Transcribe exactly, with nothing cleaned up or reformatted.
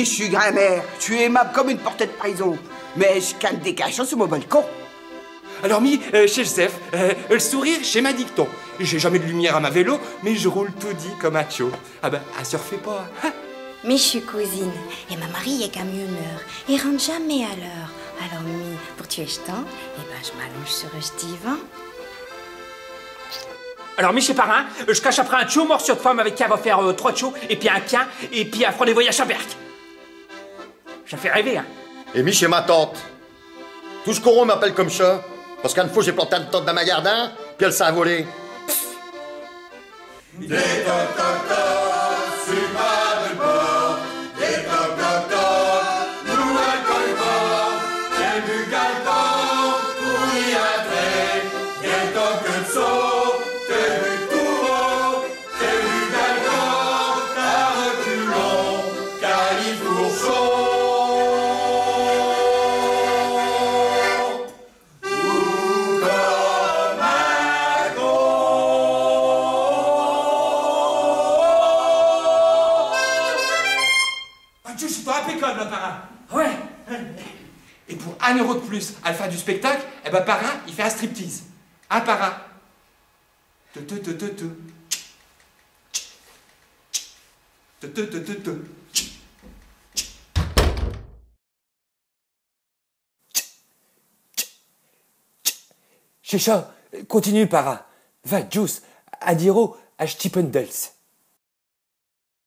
J'sus grand-mère, j'sus aimable comme eune portée d'prison. Mais j'quinte des canchons su min balcon. Alors mi, euh, ch'est Joseph, euh, l'sourire ch'est min dicton. J'ai jamais d'lumière à min vélo, mais j'roule toudis comme un tiot. Ah ben, in s'y arfait pas, hein. Mi j'sus cousine, et min mari est camionneur, i rinte jamais à l'heure. Alors mi, pour tuer ch'temps, eh ben, j'm'allonge sur ch'divan. Alors mi ch'est Parrain, euh, j'cache après un tiot morciot d'femme avec qui in va faire, euh, trois tiots, et pis un quien, et pis in f'ra des voyaches à Berck. Cha fait rêver, hein. Et mi ch'est Matante. Tous ch'corons m'appellent comme cha, parce qu'eune fos j'ai planté eune tente dins min jardin, pis all' s'est involée. Des toc toc toc, su min balcon. Des toc toc toc, loue un colbor. Qué but galbant pour y intrer. Des tocs d'sot, qué but tout haut. Qué but galbant, à reculons, califourchon. Ah, Dieu, ch'est impeccable, là, Parrain. Ouais. Et pour un euro d'plus, à l'fin du spectacle, eh ben, Parrain, i fait un striptease. Hein, Parrain ? Tout, tout, tout, tout, tout. Tout, tout, tout, tout, tout. Ch'est cha, continue, Parrain. Va, djousse, à dire à Stipendels.